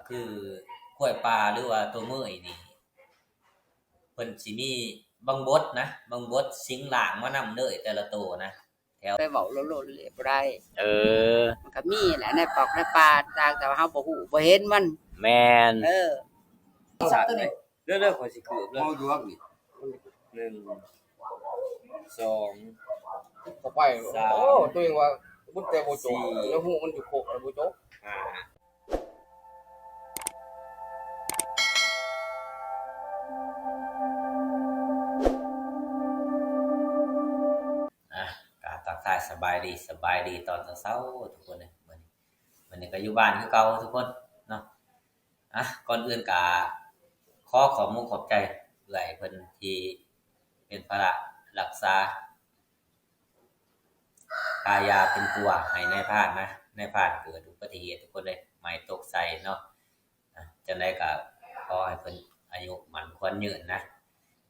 ຄືກ້ວຍປ່າ ຫຼືວ່າໂຕເມີຍນີ້ ເພິ່ນຊິມີບາງບົດນະ ບາງບົດສິງຮ່າງມານຳເລີຍ ແຕ່ລະໂຕນະ ແຖວ ໄປເວົ້າໂລດໆເລີຍບໍ່ໄດ້. ເອີ ມັນກໍມີແຫຼະ ໃນປອກໃນປ່າຕ່າງ ແຕ່ວ່າເຮົາບໍ່ຮູ້ບໍ່ເຫັນມັນ. ແມ່ນ ເອີ ເດີໆ ຂ້ອຍຊິເກີບເລີຍ ເວົ້າຢູ່ວ່ານີ້ ໜຶ່ງ ສອງ ຕໍ່ໄປ ສາມ ໂອ້ ຕົວເອງວ່າບຸນແຕ່ບໍ່ຈົບ ສີ່ ແລ້ວຮູ້ມັນຢູ່ຄົກແລ້ວບໍ່ຈົບ ຫ້າ ອ່ະ ກະທັກທາຍສະບາຍດີ ສະບາຍດີຕອນເຊົ້າໆ ທຸກຄົນເອີຍ. ມື້ນີ້ ມື້ນີ້ກະຢູ່ບ້ານຄືເກົ່າທຸກຄົນເນາະ. ອ່ະ ກ່ອນອື່ນກະຂໍຂອບມຸກຂອບໃຈເອື້ອຍເພິ່ນທີ່ເປັນພາລະຮັກສາ ຄ່າຢາເປັນປົວໃຫ້ນາຍພານນະ. ນາຍພານເກີດອຸບັດຕິເຫດທຸກຄົນເອີຍ ໄມ້ຕົກໃສ່ເນາະ. ຈັ່ງໃດກໍຂໍໃຫ້ເພິ່ນອາຍຸໝັ້ນຂວັນຍືນນະ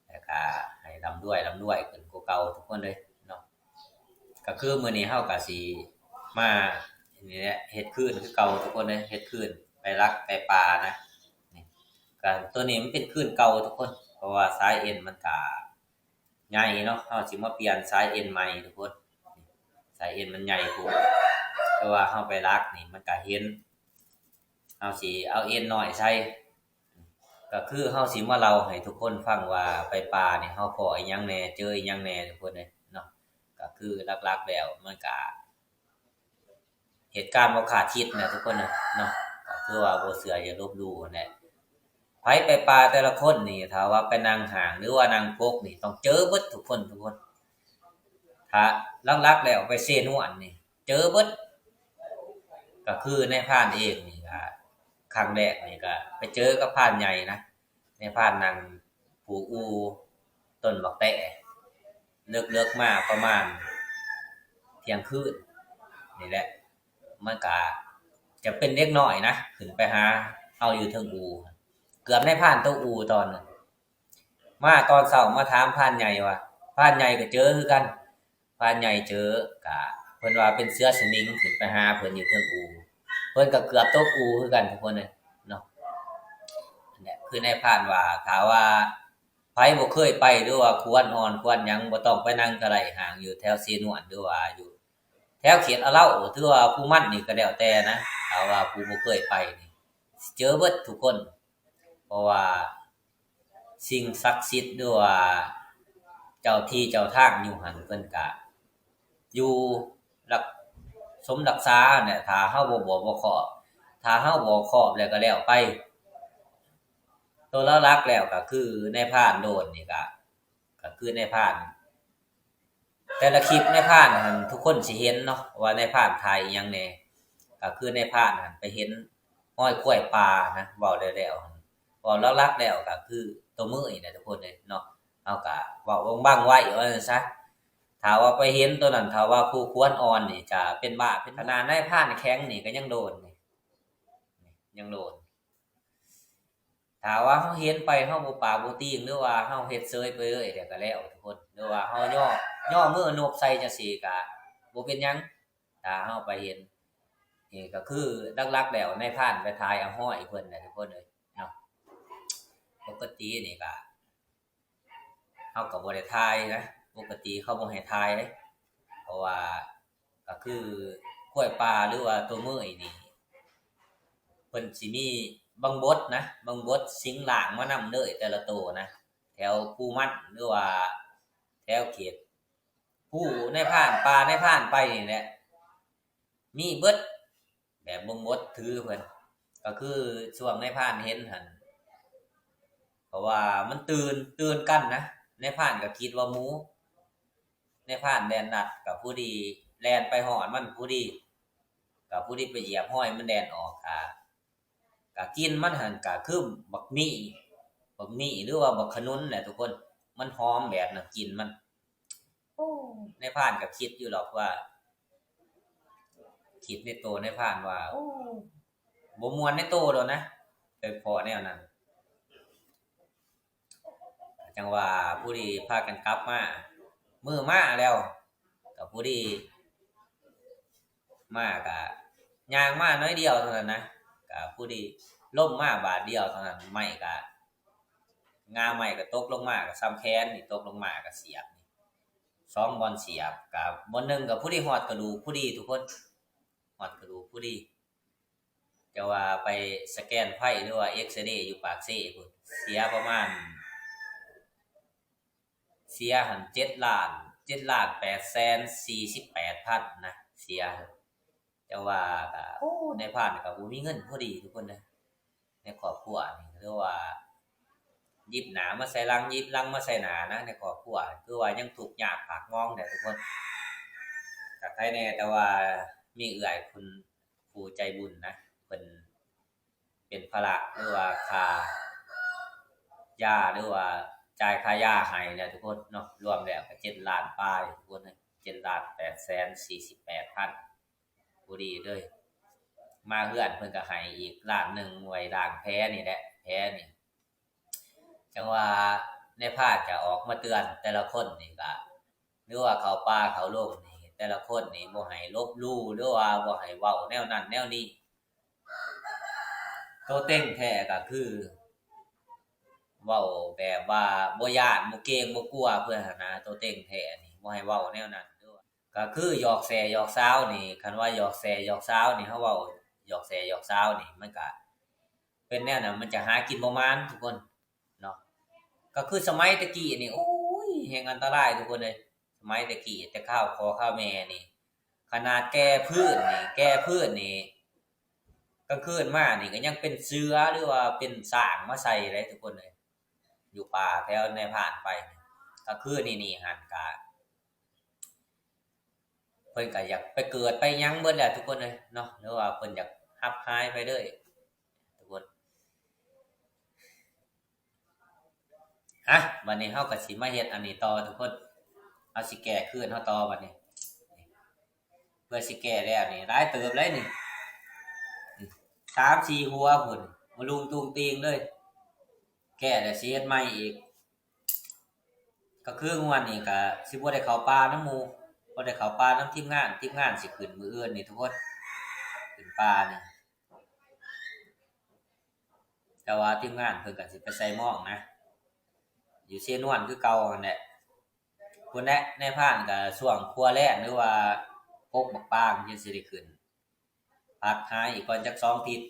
ແລ້ວກໍໃຫ້ລ່ຳລວຍ ລ່ຳລວຍຂຶ້ນກວ່າເກົ່າທຸກຄົນເອີຍເນາະ. ກໍຄືມື້ນີ້ເຮົາກໍຊິມານີ້ແຫຼະ ເຮັດຄືນຄືເກົ່າທຸກຄົນເອີຍ ເຮັດຄືນໄປລັກໄປປ່ານະ. ນີ້ ກໍຕົວນີ້ມັນເປັນຄືນເກົ່າທຸກຄົນ ເພາະວ່າສາຍເອັນມັນກໍ ໃຫຍ່ເນາະ ເຮົາຊິມາປ່ຽນສາຍເອັນໃໝ່ທຸກຄົນ. ສາຍເອັນມັນໃຫຍ່ໂພດ ແຕ່ວ່າເຮົາໄປລັກນີ້ມັນກະເຫັນ. ເຮົາຊິເອົາເອັນນ້ອຍໃສ່ ກະຄືເຮົາຊິມາເລົ່າໃຫ້ທຸກຄົນຟັງວ່າໄປປ່ານີ້ເຮົາພໍ້ອີ່ຫຍັງແດ່ ເຈີອີ່ຫຍັງແດ່ທຸກຄົນເອີຍເນາະ. ກະຄືຫຼັກໆແລ້ວມັນກະ ເຫດການບໍ່ຄາດຄິດນະທຸກຄົນນະເນາະ. ກໍຄືວ່າບໍ່ເຊື່ອຢ່າລົບຫຼູ່ຫັ້ນແຫຼະ. ໃຜໄປປ່າແຕ່ລະຄົນນີ້ ຖ້າວ່າໄປນັ່ງຫ້າງ ຫຼືວ່ານັ່ງກົກນີ້ ຕ້ອງເຈີເບິດທຸກຄົນ ທຸກຄົນ. ຖ້າຫຼັກໆແລ້ວໄປເຊນວນນີ້ ເຈີເບິດ. ກໍຄືນາຍພານເອງນີ້ ກະຄັ້ງແລກນີ້ກະໄປເຈີກັບພານໃຫຍ່ນະ. ນາຍພານນັ່ງປູກອູ່ຕົ້ນບັກແຕ ເລິກໆມາປະມານທ່ຽງຄືນນີ້ແຫຼະ ມັນກະຈະເປັນເດັກນ້ອຍນະ ຂຶ້ນໄປຫາເຮົາຢູ່ເທິງອູ່ ເກືອບນາຍພານຕົກອູ່ຕອນນັ້ນ. ມາຕອນເຊົ້າມາຖາມພານໃຫຍ່ວ່າ ພານໃຫຍ່ກໍເຈີຄືກັນ. ພານໃຫຍ່ເຈີ ກະເພິ່ນວ່າເປັນເສືອສະໝິງຂຶ້ນໄປຫາເພິ່ນຢູ່ເທິງອູ່ ເພິ່ນກໍເກືອບຕົກອູ່ຄືກັນທຸກຄົນເອີຍເນາະ. ນັ້ນແຫຼະ ຄືນາຍພານວ່າ ຖ້າວ່າໃຜບໍ່ເຄີຍໄປ ຫຼືວ່າຂວັນອ່ອນຂວັນຫຍັງ ບໍ່ຕ້ອງໄປນັ່ງກໍໄດ້ ຫ້າງຢູ່ແຖວເຊນວນ ຫຼືວ່າຢູ່ແຖວເຂດອາເລົາ ຫຼືວ່າພູມັນນີ້ກໍແລ້ວແຕ່ນະ. ຖ້າວ່າຜູ້ບໍ່ເຄີຍໄປນີ້ ເຈີເບິດທຸກຄົນ ເພາະວ່າ ສິ່ງສັກສິດ ຫຼືວ່າເຈົ້າທີ່ເຈົ້າທາງຢູ່ຫັ້ນ ເພິ່ນກະຢູ່ລັກ ສົມຮັກສາຫັ້ນແຫຼະ. ຖ້າເຮົາບໍ່ບອກບໍ່ຂອບ ຖ້າເຮົາບອກຂອບແລ້ວກໍແລ້ວໄປ. ໂຕຫຼັກໆແລ້ວກໍຄືນາຍພານໂດນນີ້ກະ ກໍຄືນາຍພານ ແຕ່ລະຄລິບນາຍພານຫັ້ນ ທຸກຄົນຊິເຫັນເນາະ ວ່ານາຍພານຖ່າຍອີ່ຫຍັງແດ່. ກໍຄືນາຍພານຫັ້ນໄປເຫັນຮອຍຄວາຍປ່ານະ ເວົ້າແລ້ວໆ ເວົ້າຫຼັກໆແລ້ວກໍຄືໂຕເມີຍນີ້ແຫຼະທຸກຄົນເອີຍເນາະ. ເຮົາກໍເວົ້າບັງໆໄວ້ວ່າຊັ້ນຊະ. ຖ້າວ່າໄປເຫັນໂຕນັ້ນ ຖ້າວ່າຜູ້ຂວັນອ່ອນນີ້ຈະເປັນບ້າເປັນ ຂະໜາດນາຍພານແຂງນີ້ກໍຍັງໂດນນີ້ ຍັງໂດນ. ຖ້າວ່າເຮົາເຫັນໄປ ເຮົາບໍ່ປາກບໍ່ຕີງ ຫຼືວ່າເຮົາເຮັດເຊີຍໄປເລີຍ ແລ້ວກໍແລ້ວທຸກຄົນ ຫຼືວ່າເຮົາຍໍ ຍໍມືນົບໃສ່ຈັ່ງຊີ້ກໍບໍ່ເປັນຫຍັງ. ຖ້າເຮົາໄປເຫັນ ນີ້ກໍຄືຫຼັກໆແລ້ວນາຍພານໄປຖ່າຍເອົາຮອຍເພິ່ນນະທຸກຄົນເອີຍເນາະ. ປົກກະຕິນີ້ກໍ ເຮົາກໍບໍ່ໄດ້ຖ່າຍນະ ປົກກະຕິເຂົາບໍ່ໃຫ້ຖ່າຍເດ້ ເພາະວ່າກໍຄືກ້ວຍປ່າ ຫຼືວ່າໂຕເມີຍນີ້ ເພິ່ນຊິມີບາງບົດນະ ບາງບົດສິງຮ່າງມານຳເລີຍ ແຕ່ລະໂຕນະ ແຖວພູມັນ ຫຼືວ່າແຖວເຂດພູນາຍພານ ປ່ານາຍພານໄປນີ້ແຫຼະ ມີເບິດ. ແບບບໍ່ໝົດຖືເພິ່ນ ກໍຄືຊ່ວງນາຍພານເຫັນຫັ້ນ ເພາະວ່າມັນຕື່ນ ຕື່ນກັນນະ ນາຍພານກໍຄິດວ່າໝູ ນາຍພານແລ່ນລັດ ກໍພໍດີແລ່ນໄປຮອດມັນພໍດີ ກໍພໍດີໄປຢຽບຮອຍມັນແລ່ນອອກ ກະ ກະກິ່ນມັນຫັ້ນກະຄືບັກໝີ່ ບັກໝີ່ ຫຼືວ່າບັກຂະໜຸນແຫຼະທຸກຄົນ ມັນຫອມແບບນັ້ນ ກິ່ນມັນ. ໂອ້ ນາຍພານກໍຄິດຢູ່ດອກວ່າ ຄິດໃນໂຕນາຍພານວ່າ ໂອ້ ບໍ່ມ່ວນໃນໂຕດອກນະ ໄປພໍ້ແນວນັ້ນ. ຈັ່ງວ່າຜູ້ດີພາກັນກັບມາ ມື້ມາແລ້ວ ກໍຜູ້ດີ ມາກະຍ່າງມາໜ້ອຍດຽວເທົ່ານັ້ນນະ ກະຜູ້ດີ ລົ້ມມາບາດດຽວເທົ່ານັ້ນ ໄມ້ກະ ງ່າໄມ້ກະຕົກລົງມາ ກະສ່ຳແຂນນີ້ ຕົກລົງມາກະສຽບນີ້ ສອງບ່ອນສຽບ ກະບ່ອນໜຶ່ງກະພໍດີຮອດກະດູກພໍດີທຸກຄົນ ຮອດກະດູກພໍດີ ແຕ່ວ່າໄປສະແກນໄພ ຫຼືວ່າເອັກສະເຣຢູ່ປາກເຊພຸ້ນ ເສຍປະມານ ເສຍຫັ້ນເຈັດລ້ານ ເຈັດລ້ານແປດແສນສີ່ສິບແປດພັນນະ ເສຍ ແຕ່ວ່າກະ ໂອ້ ນາຍພານກະບໍ່ມີເງິນພໍດີທຸກຄົນເດີ ໃນຄອບຄົວນີ້ ຫຼືວ່າຢິບໜ້າມາໃສ່ຫຼັງ ຢິບຫຼັງມາໃສ່ໜ້ານະ ໃນຄອບຄົວ ຄືວ່າຍັງທຸກຍາກປາກໝອງແດ່ທຸກຄົນ ກະໄຄແດ່ ແຕ່ວ່າມີເອື້ອຍເພິ່ນ ຜູ້ໃຈບຸນນະ ເພິ່ນເປັນພາລະ ຫຼືວ່າຄ່າຢາ ຫຼືວ່າຈ່າຍຄ່າຢາໃຫ້ແຫຼະທຸກຄົນເນາະ ລວມແລ້ວກະເຈັດລ້ານປາຍທຸກຄົນເອີຍ ເຈັດລ້ານແປດແສນສີ່ສິບແປດພັນ ພໍດີເລີຍ ມາເຮືອນເພິ່ນກະໃຫ້ອີກລ້ານໜຶ່ງ ໄວ້ລ້າງແຜນີ້ແຫຼະ ແຜນີ້ ຈັ່ງວ່ານາຍພານຈະອອກມາເຕືອນແຕ່ລະຄົນນີ້ກະ ຫຼືວ່າເຂົ້າປ່າເຂົ້າດົງນີ້ ແຕ່ລະຄົນນີ້ບໍ່ໃຫ້ລົບຫຼູ່ ຫຼືວ່າບໍ່ໃຫ້ເວົ້າແນວນັ້ນແນວນີ້ ໂຕເຕັງແທ້ກະຄື ເວົ້າແບບວ່າບໍ່ຢ້ານ ບໍ່ເກງ ບໍ່ກົວເພິ່ນຫັ້ນນະ ໂຕເຕັງແທ້ນີ້ ບໍ່ໃຫ້ເວົ້າແນວນັ້ນ ກະຄືຫຍອກແຊຫຍອກຊາວນີ້ ຄັນວ່າຫຍອກແຊຫຍອກຊາວນີ້ ເຮົາເວົ້າຫຍອກແຊຫຍອກຊາວນີ້ ມັນກະເປັນແນວນັ້ນ ມັນຈະຫາກິນບໍ່ໝານທຸກຄົນເນາະ ກະຄືສະໄໝແຕ່ກີ້ນີ້ ໂອ້ຍ ແຮງອັນຕະລາຍທຸກຄົນເອີຍ ສະໄໝແຕ່ກີ້ ແຕ່ຄາວພໍ່ຄາວແມ່ນີ້ ຂະໜາດແກ່ພື້ນນີ້ ແກ່ພື້ນນີ້ ກາງຄືນມານີ້ກະຍັງເປັນເສືອ ຫຼືວ່າເປັນຊ້າງມາໃສ່ເດ້ທຸກຄົນເອີຍ ຢູ່ປ່າແຖວນາຍພານໄປນີ້ ກາງຄືນນີ້ຫັ້ນກະ ເພິ່ນກະຢາກໄປເກີດໄປຫຍັງເບິດແຫຼະທຸກຄົນເອີຍເນາະ ຫຼືວ່າເພິ່ນຢາກຮັບຫາຍໄປເລີຍທຸກຄົນ. ອ່ະ ບາດນີ້ເຮົາກະຊິມາເຮັດອັນນີ້ຕໍ່ທຸກຄົນ ເຮົາຊິແກ້ຄືນເຮົາຕໍ່ບາດນີ້ ເພື່ອຊິແກ້ແລ້ວນີ້ ຫຼາຍເຕີບເລີຍນີ້ ສາມສີ່ຫົວພຸ້ນ ມາລຸງຕຸງຕິງເລີຍ ແກ້ແລ້ວຊິເຮັດໃໝ່ອີກ ກະຄືງວດນີ້ກະຊິບໍ່ໄດ້ເຂົ້າປ່ານຳໝູ່ ບໍ່ໄດ້ເຂົ້າປ່ານຳທີມງານ ທີມງານຊິຂຶ້ນມື້ອື່ນນີ້ທຸກຄົນ ຂຶ້ນປ່ານີ້ ແຕ່ວ່າທີມງານເພິ່ນກະຊິໄປໃສ່ມອງນະ ຢູ່ເຊນວນຄືເກົ່າຫັ້ນແຫຼະ ພຸ້ນແຫຼະ ນາຍພານກະຊ່ວງຄົວແລ້ງ ຫຼືວ່າປົກບັກປາງ ຈຶ່ງຊິໄດ້ຂຶ້ນ ພັກຫາອີກກ່ອນຈັກສອງທິດ.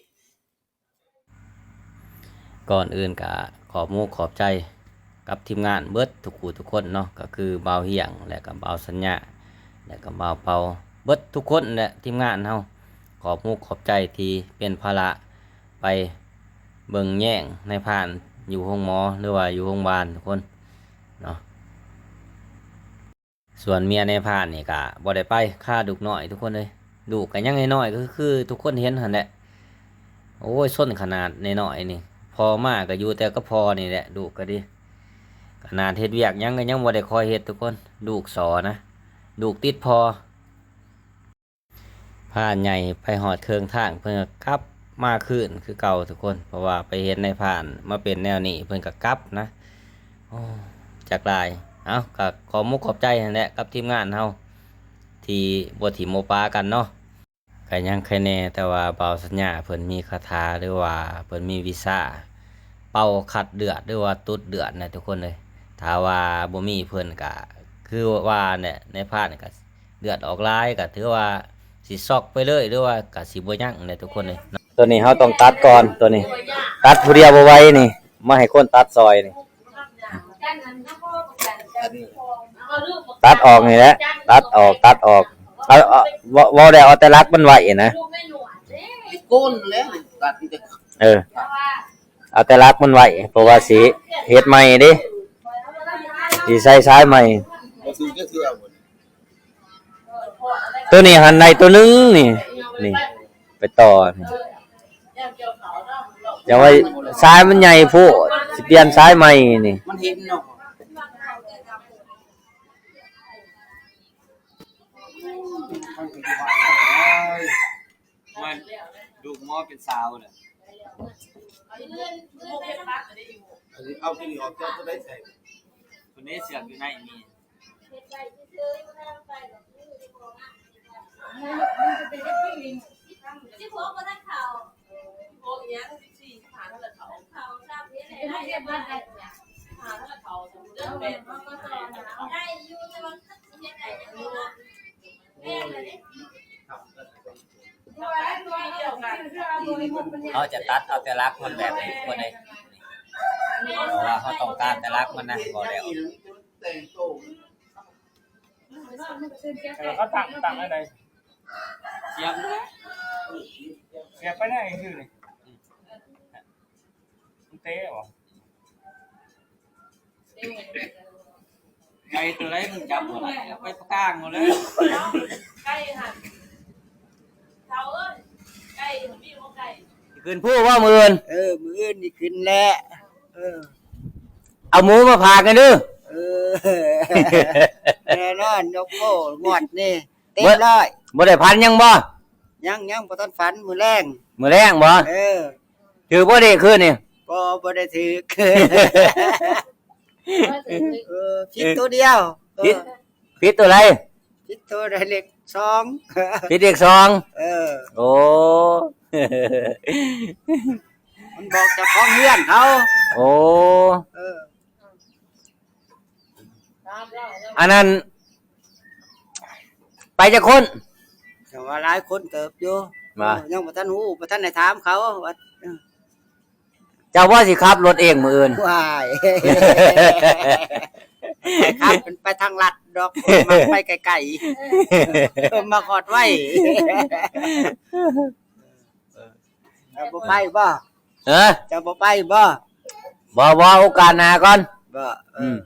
ກ່ອນອື່ນກະຂອບມຸກຂອບໃຈກັບທີມງານເບິດທຸກຜູ້ທຸກຄົນເນາະ ກະຄືບ່າວຮຽງ ແລະກະບ່າວສັນຍາ ແລະກະບ່າວເປົາ ເບິດທຸກຄົນແຫຼະ ທີມງານເຮົາ ຂອບມຸກຂອບໃຈທີ່ເປັນພາລະໄປເບິ່ງແຍງນາຍພານຢູ່ໂຮງໝໍ ຫຼືວ່າຢູ່ໂຮງບານທຸກຄົນເນາະ. ສ່ວນເມຍນາຍພານນີ້ກະບໍ່ໄດ້ໄປ ຄາລູກນ້ອຍທຸກຄົນເອີຍ ລູກກະຍັງນ້ອຍໆ ກະຄືທຸກຄົນເຫັນຫັ້ນແຫຼະ ໂອ້ຍ ສົນຂະໜາດນ້ອຍໆນີ້ ພໍ່ມາກະຢູ່ແຕ່ກັບພໍ່ນີ້ແຫຼະ ລູກກະດີ ຂະໜາດເຮັດວຽກຫຍັງກະຍັງບໍ່ໄດ້ຄ່ອຍເຮັດທຸກຄົນ ລູກສໍນະ ລູກຕິດພໍ່. ພາໃຫຍ່ໄປຮອດເຄິ່ງທາງ ເພິ່ນກະກັບມາຄືນຄືເກົ່າທຸກຄົນ ເພາະວ່າໄປເຫັນນາຍພານມາເປັນແນວນີ້ ເພິ່ນກະກັບນະ ໂອ້ ຈັກຫຼາຍ ເອົ້າ ກະຂອບມຸກຂອບໃຈຫັ້ນແຫຼະ ກັບທີມງານເຮົາ ທີ່ບໍ່ຖິ້ມບໍ່ປະກັນເນາະ ກະຍັງໄຄແນ່ ແຕ່ວ່າບ່າວສັນຍາເພິ່ນມີຄາຖາ ຫຼືວ່າເພິ່ນມີວິຊາເປົ່າຄັດເລືອດ ຫຼືວ່າຕຸດເລືອດນະທຸກຄົນເອີຍ ຖ້າວ່າບໍ່ມີເພິ່ນກະຄືວ່າແຫຼະ ນາຍພານກະ ເລືອດອອກຫຼາຍກະຖືວ່າຊິຊັອກໄປເລີຍ ຫຼືວ່າກະຊິບໍ່ຍັງແຫຼະທຸກຄົນເອີຍເນາະ ໂຕນີ້ເຮົາຕ້ອງຕັດກ່ອນ ໂຕນີ້ຕັດຜູ້ດຽວບໍ່ໄຫວນີ້ ມາໃຫ້ຄົນຕັດຊ່ອຍນີ້ ຕັດອອກນີ້ແຫຼະ ຕັດອອກ ຕັດອອກ ເອົາ ເອົາ ເວົ້າ ເວົ້າແລ້ວເອົາແຕ່ຫຼັກມັນໄວ້ນະ ໂກນແລ້ວຕັດ ເອີ ເອົາແຕ່ຫຼັກມັນໄວ້ ເພາະວ່າຊິເຮັດໃໝ່ເດ້ ຊິໃສ່ສາຍໃໝ່ ບໍ່ຖືກຈັກເທື່ອ ໂຕນີ້ຫັ້ນໄດ້ໂຕໜຶ່ງນີ້ ນີ້ ໄປຕໍ່ນີ້ ຢ່າໄວ້ ສາຍມັນໃຫຍ່ໂພດ ຊິປ່ຽນສາຍໃໝ່ນີ້ ມັນເຫັນເນາະ ມັນ ລູກໝໍເປັນສາວແຫຼະ ອັນນີ້ເອົາຕົວນີ້ອອກ ເຈົ້າຕົວໃດໃສ່ ຕົວນີ້ເຊືອກຢູ່ໃນນີ້ ສິບຫົກບໍ່ທັນເຂົ້າ ສິບຫົກອີ່ຫຍັງ ສິບສີ່ ເຮົາຈະຕັດເອົາແຕ່ຫຼັກມັນແບບນີ້ທຸກຄົນເອີຍ ເພາະວ່າເຮົາຕ້ອງການແຕ່ຫຼັກມັນນະ ບໍ່ແລ້ວ ເອີ ເຂົາຕັ້ງ ຕັ້ງອັນໃດ? ສຽບ ສຽບໄປໃນຊື່ນີ້ ມັນເຕະບໍ່? ໄກ່ຕົວໃດມັນຈັບບໍ່ໄດ້ ເອົາໄປປະກາງເອົາເລີຍ ໄກ່ຫັ້ນ ເຖົ້າເອີຍ ໄກ່ ມີບໍ່ໄກ່? ຂຶ້ນພູບໍ່ມື້ອື່ນ? ເອີ ມື້ອື່ນນີ້ຂຶ້ນແຫຼະ ເອີ ເອົາໝູມາຝາກກັນເດີ ເອີ ແນ່ນອນ ຍົກໂປ້ງວດນີ້ ເຕັມຮ້ອຍ ບໍ່ໄດ້ຝັນຫຍັງບໍ່? ຍັງ ຍັງບໍ່ທັນຝັນ ມື້ແລງ ມື້ແລງບໍ່? ເອີ ຖືກບໍ່ເດກຄືນນີ້? ບໍ່ ບໍ່ໄດ້ຖືກ ເອີ ຜິດໂຕດຽວ ເອີ ຜິດ ຜິດໂຕໃດ? ຜິດໂຕໄດ້ເລກສອງ ຜິດເລກສອງ ເອີ ໂອ້ ມັນບອກເຈົ້າຂອງເຮືອນເຂົາ ໂອ້ ເອີ ອັນນັ້ນ ໄປຈັກຄົນ? ເຈົ້າວ່າຫຼາຍຄົນເຕີບຢູ່ ວ່າ ເອີ ຍັງບໍ່ທັນຮູ້ ບໍ່ທັນໄດ້ຖາມເຂົາວ່າ ເອີ ເຈົ້າບໍ່ຊິຂັບລົດເອງມື້ອື່ນ? ວ້າຍ ໄປຂັບ ໄປທາງລັດດອກ ມັກໄປໄກໆ ມັກຮອດໄວ ເຈົ້າບໍ່ໄປບໍ່? ເອີ ເຈົ້າບໍ່ໄປບໍ່? ບໍ່ ບໍ່ ໂອກາດໜ້າກ່ອນ ບໍ່ ເອີ ອືມ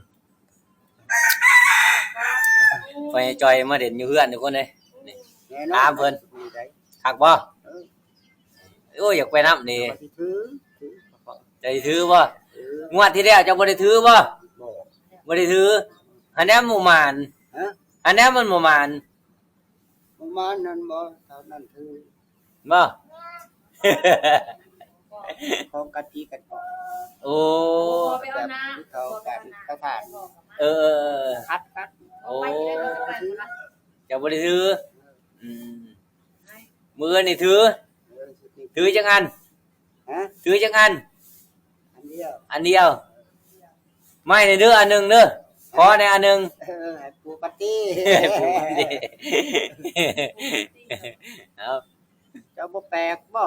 ໄປຈ່ອຍມາເດັ່ນຢູ່ເຮືອນທຸກຄົນເດ້ ນີ້ ແນ່ນອນ ຕາມເພິ່ນ ນີ້ໄດ໋ ຄັກບໍ່? ເອີ ໂອ້ຍ ຢາກໄປນຳນີ້ ຊິຖື ຈະຖືບໍ່? ເອີ ງວດທີ່ແລ້ວເຈົ້າບໍ່ໄດ້ຖືບໍ່? ບໍ່ ບໍ່ໄດ້ຖື ຫັ້ນແຫຼະບໍ່ໝານ ຮະ ຫັ້ນແຫຼະມັນບໍ່ໝານ ບໍ່ໝານນັ້ນບໍ່ ເທົ່ານັ້ນຖື ບໍ່ ຂອງກັນທີ່ກັນ ໂອ້ ໄປເອົານາ ເຂົາກັນ ເຂົາຖາມ ເອີ ຂັດກັນ ໂອ້ ເຈົ້າບໍ່ໄດ້ຖື ອືມ ມື້ນີ້ຖື ເອີ ຖືຈັກອັນ? ຮະ? ຖືຈັກອັນ? ອັນດຽວ ອັນດຽວ ໄມ້ນີ້ເດີ ອັນໜຶ່ງເດີ ຂໍແດ່ອັນໜຶ່ງ ເອີ ໃຫ້ປູກກັນຕິ ໃຫ້ປູກກັນຕິ ເອົາ ເຈົ້າບໍ່ແປກບໍ່?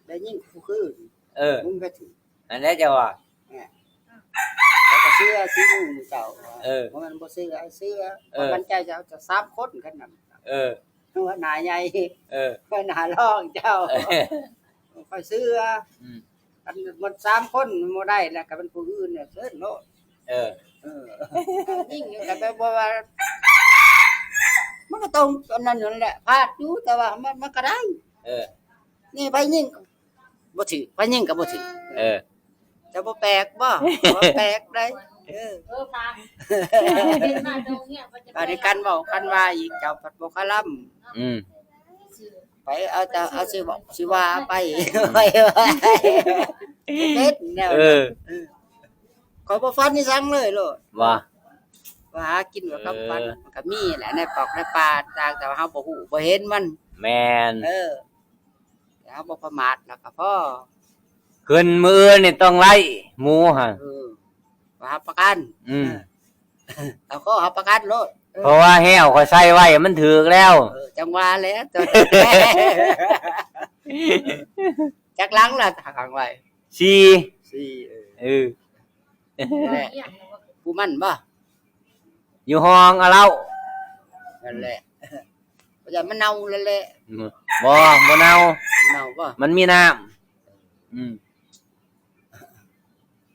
ໄດ້ຍິນຜູ້ຄືນ ເອີ ມຶງກໍຖືກ ອັນໃດເຈົ້າວ່າ ແມ່ນ ເຈົ້າກໍເຊື່ອຊິມຸງເຈົ້າ ເອີ ບໍ່ແມ່ນບໍ່ເຊື່ອ ເຊື່ອ ເອີ ຂ້ອຍໝັ້ນໃຈເຈົ້າ ເຈົ້າສາມຄົນກັນນຳ ເອີ ຫົວໜ້າໃຫຍ່ ເອີ ຫົວໜ້າຮອງເຈົ້າ ເອີ ຂ້ອຍເຊື່ອ ອືມ ຄັນໝົດສາມຄົນບໍ່ໄດ້ແລ້ວ ກໍເປັນຜູ້ອື່ນເຊີນໂລດ ເອີ ເອີ ຍິງຢູ່ ກໍແບບວ່າ ມັນກໍຕ້ອງອັນນັ້ນນັ້ນແຫຼະ ພາດຢູ່ ແຕ່ວ່າມັນ ມັນກໍໄດ້ ເອີ ນີ້ໄປຍິງ ບໍ່ຖືກ ໄປຍິງກໍບໍ່ຖືກ ເອີ ເຈົ້າບໍ່ແປກບໍ່? ບໍ່ແປກໃດ ເອີ ເອີ ພາ ບາດນີ້ຄັນເວົ້າຄັນວ່າອີກ ເຈົ້າພັດບໍ່ຄະລຳ ອືມ ໄປເອົາແຕ່ ເອົາຊິເວົ້າຊິວ່າໄປ ໄປເຮັດແນວ ເອີ ເອີ ຂ້ອຍບໍ່ຝັນອີຫຍັງເລີຍໂລດ ວ່າ ວ່າຫາກິນ ວ່າຄຳຝັນ ເອີ ມັນກໍມີແຫຼະ ໃນປອກໃນປ່າຕ່າງ ແຕ່ວ່າເຮົາບໍ່ຮູ້ບໍ່ເຫັນມັນ ແມ່ນ ເອີ ເຮົາບໍ່ປະໝາດແລ້ວກໍພໍ ຄືນມື້ອື່ນນີ້ຕ້ອງໄລ່ໝູຫັ້ນ ເອີ ວ່າຮັບປະກັນ ອືມ ເອີ ເອົາຂໍຮັບປະກັນໂລດ ເອີ ເພາະວ່າແຮ້ວຂ້ອຍໃສ່ໄວ້ມັນຖືກແລ້ວ ເອີ ຈັ່ງວ່າແຫຼະ ຈັກຫຼັງລະທາງໄວ້ ສີ່ ສີ່ ເອີ ເອີ ນັ້ນແຫຼະ ຜູ້ໝັ້ນບໍ່? ຢູ່ຫ້ອງອາເລົາ ນັ້ນແຫຼະ ບໍ່ຢ້ານມັນເນົ່າແລ້ວແຫຼະ ບໍ່ ບໍ່ເນົ່າ ເນົ່າບໍ່? ມັນມີນ້ຳ ອືມ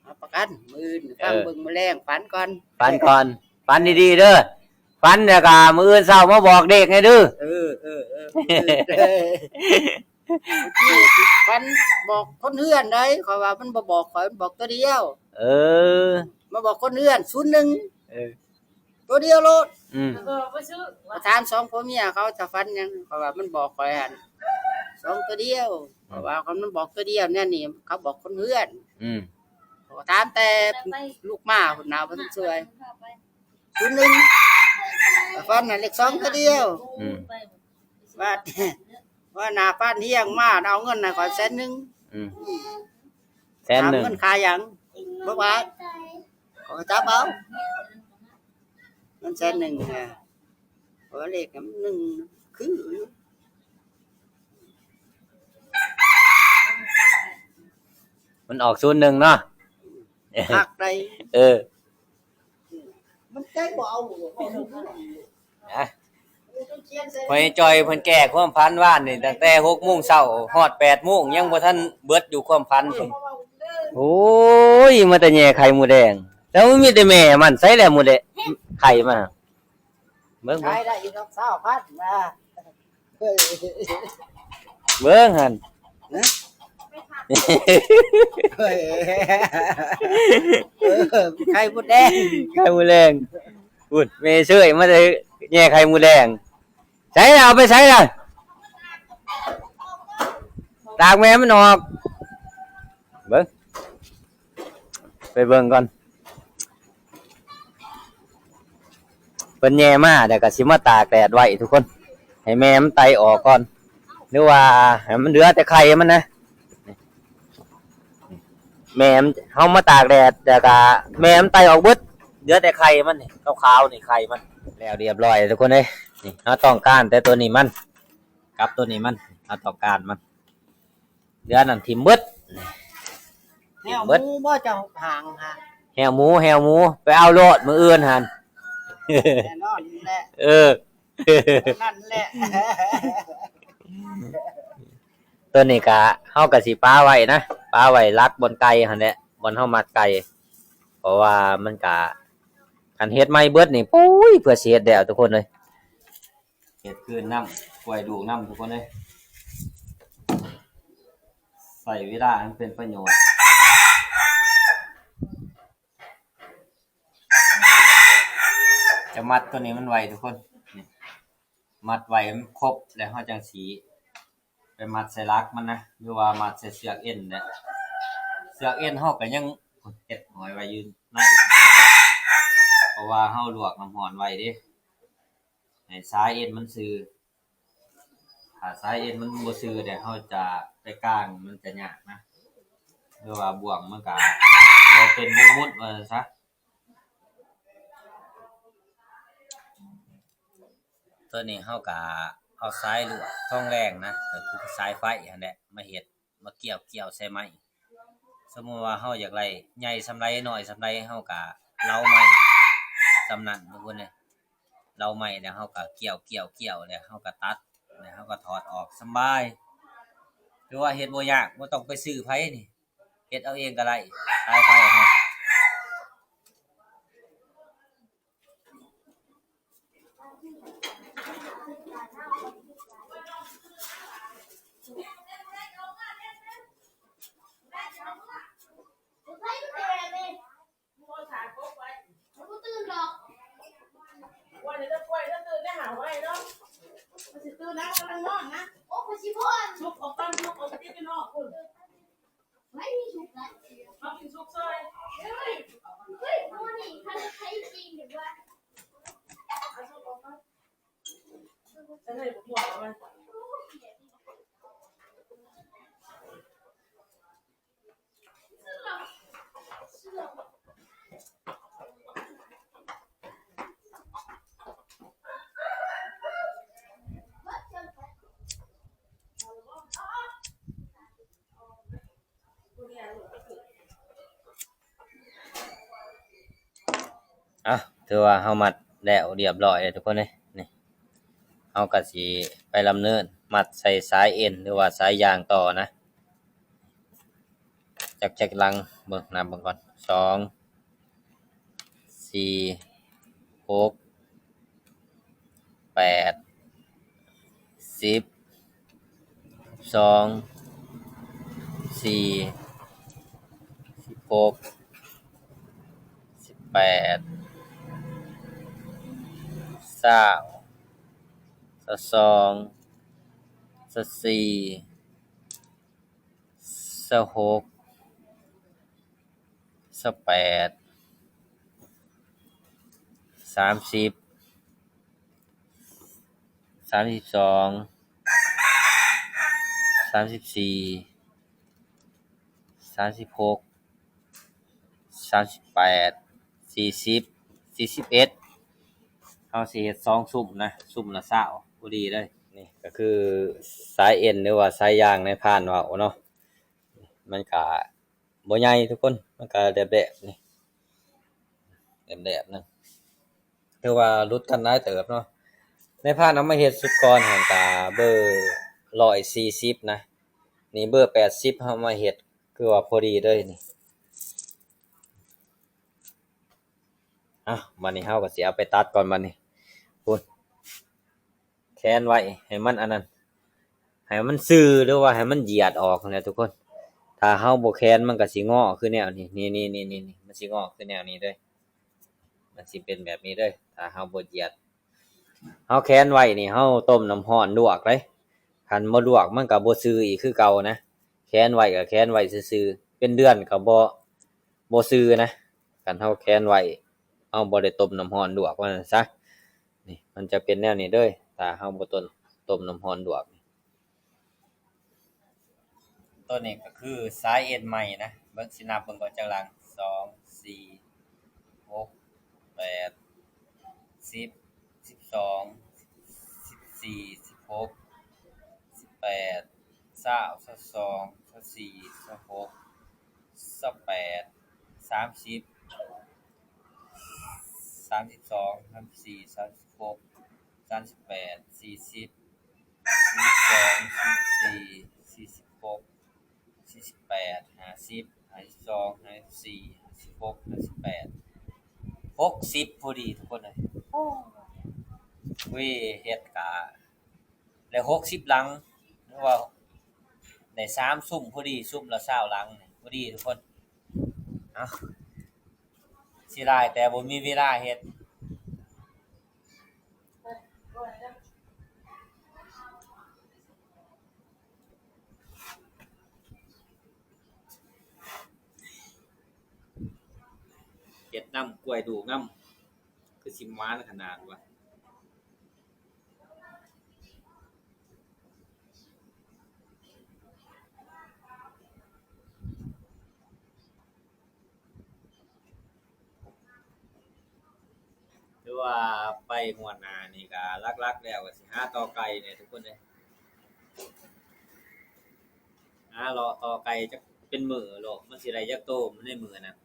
ຮັບປະກັນ ມື້ອື່ນ ເອີ ຟັງເບິ່ງມື້ແລງ ຝັນກ່ອນ ຝັນກ່ອນ ຝັນດີໆເດີ ຝັນແລ້ວກໍມື້ອື່ນເຊົ້າມາບອກເລກໃຫ້ເດີ ເອີ ເອີ ເອີ ຝັນບອກຄົນເຮືອນໃດ ຂ້ອຍວ່າມັນບໍ່ບອກຂ້ອຍ ມັນບອກຕົວດຽວ ເອີ ມາບອກຄົນເຮືອນ ສູນໜຶ່ງ ເອີ ຕົວດຽວໂລດ ອືມ ເອີ ບໍ່ຊື້ ໄປຖາມສອງຜົວເມຍເຂົາຈະຝັນຫຍັງ ເຂົາວ່າມັນບອກຂ້ອຍຫັ້ນ ສອງຕົວດຽວ ອືມ ເຂົາວ່າຄັນມັນບອກຕົວດຽວແນວນີ້ ເຂົາບອກຄົນເຮືອນ ອືມ ເຂົາກໍຖາມແຕ່ລູກມາພຸ້ນນະ ບໍ່ທັນຊ່ວຍ ສູນໜຶ່ງ ກໍຝັນໃຫ້ເລກສອງຕົວດຽວ ອືມ ວ່າ ວ່າໜ້າຟານຮຽງມາ ເອົາເງິນໃຫ້ຂ້ອຍແສນໜຶ່ງ ອືມ ແສນໜຶ່ງ ຖາມເງິນຄ່າຫຍັງ? ບໍ່ບາດ ເຂົາກໍຈັບເອົາ ເງິນແສນໜຶ່ງນະ ເພາະວ່າເລກມັນໜຶ່ງຄືຢູ່ ມັນອອກສູນໜຶ່ງເນາະ ຄັກໃດ ເອີ ມັນໃຈບໍ່ເອົາ ນະ ພໍ່ໃຫຍ່ຈ່ອຍເພິ່ນແກ້ຄວາມຝັນວານນີ້ ຕັ້ງແຕ່ຫົກໂມງເຊົ້າຮອດແປດໂມງ ຍັງບໍ່ທັນເບິດຢູ່ຄວາມຝັນເພິ່ນ. ໂອ້ຍ ມາແຕ່ແຍ່ໄຂ່ມົດແດງ ແລ້ວມັນມີແຕ່ແມ່ມັນ ໃສແລ້ວມົດແດງ ໄຂ່ມັນ ເບິ່ງ ຂາຍໄດ້ອີກດອກຊາວພັນນະ ເບິ່ງຫັ້ນ ຮະ ເອີ ໄຂ່ມົດແດງ ໄຂ່ມົດແດງ ພຸ້ນ ແມ່ເຊີຍມາແຕ່ແຍ່ໄຂ່ມົດແດງ ໃສລະ ເອົາໄປໃສລະ ຕາກແມ່ມັນອອກ ເບິ່ງ ໄປເບິ່ງກ່ອນ ເພິ່ນແຍ່ມາ ແລ້ວກໍຊິມາຕາກແດດໄວ້ທຸກຄົນ ໃຫ້ແມ່ມັນໄຕ່ອອກກ່ອນ ຫຼືວ່າໃຫ້ມັນເຫຼືອແຕ່ໄຂ່ມັນນະ ແມ່ມັນ ເຮົາມາຕາກແດດ ແລ້ວກໍແມ່ມັນໄຕ່ອອກເບິດ ເຫຼືອແຕ່ໄຂ່ມັນນີ້ ຂາວໆນີ້ໄຂ່ມັນ. ແລ້ວຮຽບຮ້ອຍທຸກຄົນເອີຍ ນີ້ເຮົາຕ້ອງການແຕ່ໂຕນີ້ມັນ ກັບໂຕນີ້ມັນ ເຮົາຕ້ອງການມັນ ເຫຼືອນັ້ນຖິ້ມເບິດ ແຫ້ວໝູບໍ່ເຈົ້າຫາງຫັ້ນ ແຫ້ວໝູ ແຫ້ວໝູ ໄປເອົາໂລດມື້ອື່ນຫັ້ນ ແນ່ນອນແຫຼະ ເອີ ນັ້ນແຫຼະ ໂຕນີ້ກະ ເຮົາກະຊິປະໄວ້ນະ ປະໄວ້ຫຼັກບ່ອນໄກ່ຫັ້ນແຫຼະ ບ່ອນເຮົາມັດໄກ່ ເພາະວ່າມັນກະ ຄັນເຮັດໃໝ່ເບິດນີ້ ໂອ້ຍ ເພື່ອຊິເຮັດແລ້ວທຸກຄົນເອີຍ. ເຮັດຄືນນຳ ປ່ອຍລູກນຳທຸກຄົນເອີຍ ໃຊ້ເວລາໃຫ້ເປັນປະໂຫຍດ ຈະມັດໂຕນີ້ມັນໄວ້ທຸກຄົນ ນີ້ ມັດໄວ້ໃຫ້ມັນຄົບ ແລ້ວເຮົາຈັ່ງຊິໄປມັດໃສ່ຫຼັກມັນນະ ຫຼືວ່າມັດໃສ່ເຊືອກເອັນແຫຼະ ເຊືອກເອັນເຮົາກໍຍັງເຮັດຫ້ອຍໄວ້ຢູ່ໃນ ເພາະວ່າເຮົາລວກນ້ຳຮ້ອນໄວ້ເດ້. ໃຫ້ສາຍເອັນມັນຊື່ ຖ້າສາຍເອັນມັນບໍ່ຊື່ແລ້ວ ເຮົາຈະໄປກາງມັນຈະຍາກນະ ຫຼືວ່າບ່ວງມັນກະບໍ່ເປັນວົງໝຸດວ່າຊັ້ນຊະ. ໂຕນີ້ເຮົາກະເອົາສາຍລວດທອງແດງນະ ກໍຄືສາຍໄຟຫັ້ນແຫຼະ ມາເຮັດ ມາກ່ຽວໆໃສ່ໄມ້. ສົມມຸດວ່າເຮົາຢາກໄດ້ໃຫຍ່ສ່ຳໃດ ນ້ອຍສ່ຳໃດ ເຮົາກະເລົາໄມ້ສ່ຳນັ້ນທຸກຄົນເອີຍ ເລົາໄມ້ແລ້ວເຮົາກະກ່ຽວໆໆ ແລ້ວເຮົາກະຕັດ ແລ້ວເຮົາກະຖອດອອກສະບາຍ ຖືວ່າເຮັດບໍ່ຍາກ ບໍ່ຕ້ອງໄປຊື້ໃຜນີ້ ເຮັດເອົາເອງກະໄດ້ ສາຍໄຟເຮົາ. ອ່ະ ຖືວ່າເຮົາມັດແລ້ວຮຽບຮ້ອຍແລ້ວທຸກຄົນເອີຍ ນີ້ ເຮົາກະຊິໄປດຳເນີນມັດໃສ່ສາຍເອັນ ຫຼືວ່າສາຍຢາງຕໍ່ນະ ຈັກ ຈັກລັງ ເບິ່ງ ນັບເບິ່ງກ່ອນ ສອງ ສີ່ ຫົກ ແປດ ສິບ ສອງ ສີ່ ສິບຫົກ ສິບແປດ ຊາວ ຊາວສອງ ຊາວສີ່ ຊາວຫົກ ຊາວແປດ ສາມສິບ ສາມສິບສອງ ສາມສິບສີ່ ສາມສິບຫົກ ສາມສິບແປດ ສີ່ສິບ ສີ່ສິບເອັດ ເຮົາຊິເຮັດສອງຊຸມນະ ຊຸມລະຊາວພໍດີເລີຍ. ນີ້ກໍຄືສາຍເອັນ ຫຼືວ່າສາຍຢາງນາຍພານເວົ້າເນາະ ມັນກະບໍ່ໃຫຍ່ທຸກຄົນ ມັນກະແບບໆນີ້ ແບບໆໜຶ່ງ ຖືວ່າຫຼຸດກັນຫຼາຍເຕີບເນາະ. ນາຍພານເອົາມາເຮັດຊຸດກ່ອນຫັ້ນກະເບີຮ້ອຍສີ່ສິບນະ ນີ້ເບີແປດສິບ ເຮົາມາເຮັດ ຄືວ່າພໍດີເລີຍນີ້. ເອົ້າ ບາດນີ້ເຮົາກໍຊິເອົາໄປຕັດກ່ອນບາດນີ້ ພຸ້ນ ແຂນໄວ້ໃຫ້ມັນອັນນັ້ນ ໃຫ້ມັນຊື່ ຫຼືວ່າໃຫ້ມັນຢຽດອອກຫັ້ນແຫຼະທຸກຄົນ. ຖ້າເຮົາບໍ່ແຂນມັນກໍຊິງໍຄືແນວນີ້ ນີ້ໆໆ ມັນຊິງໍຄືແນວນີ້ເລີຍ ມັນຊິເປັນແບບນີ້ເລີຍ ຖ້າເຮົາບໍ່ຢຽດ. ເຮົາແຂນໄວ້ນີ້ ເຮົາຕົ້ມນ້ຳຮ້ອນລວກເດ້ ຄັນບໍ່ລວກມັນກໍບໍ່ຊື່ອີກຄືເກົ່ານະ. ແຂນໄວ້ກໍແຂນໄວ້ຊື່ໆ ເປັນເດືອນກໍບໍ່ ບໍ່ຊື່ນະ ຄັນເຮົາແຂນໄວ້ ເຮົາບໍ່ໄດ້ຕົ້ມນ້ຳຮ້ອນລວກວ່າຊັ້ນຊະ. ນີ້ ມັນຈະເປັນແນວນີ້ເດີ ຖ້າເຮົາບໍ່ຕົ້ມ ຕົ້ມນ້ຳຮ້ອນລວກ. ໂຕນີ້ກໍຄືສາຍເອັນໃໝ່ນະ ເບິ່ງ ຊິນັບເບິ່ງກ່ອນ ຈັກຫຼັງ ສອງ ສີ່ ຫົກ ແປດ ສິບ ສິບສອງ ສິບສີ່ ສິບຫົກ ສິບແປດ ຊາວ ຊາວສອງ ຊາວສີ່ ຊາວຫົກ ຊາວແປດ ສາມສິບ ສາມສິບສອງ ສາມສິບສີ່ ສາມສິບຫົກ ສາມສິບແປດ ສີ່ສິບ ສີ່ສິບສອງ ສີ່ສິບສີ່ ສີ່ສິບຫົກ ສີ່ສິບແປດ ຫ້າສິບ ຫ້າສິບສອງ ຫ້າສິບສີ່ ຫ້າສິບຫົກ ຫ້າສິບແປດ ຫົກສິບພໍດີທຸກຄົນເອີຍ. ໂອ້ ເຮັດກະໄດ້ຫົກສິບຫຼັງ ຫຼືວ່າໄດ້ສາມຊຸມພໍດີ ຊຸມລະຊາວຫຼັງນີ້ພໍດີທຸກຄົນ. ເອົ້າ ເສຍດາຍແຕ່ບໍ່ມີເວລາເຮັດ. ເຮັດນຳ ກ້ວຍດູກນຳ ຄືຊິໝານຂະໜາດວະ. ຫຼືວ່າໄປງວດໜ້ານີ້ກະຫຼັກໆແລ້ວກະຊິຫາຕໍໄກ່ແດ່ທຸກຄົນເອີຍ ຫາເລາະຕໍໄກ່ຈັກເປັນມື້ໂລດ ມັນຊິໄດ້ຈັກໂຕໃນມື້ນັ້ນ.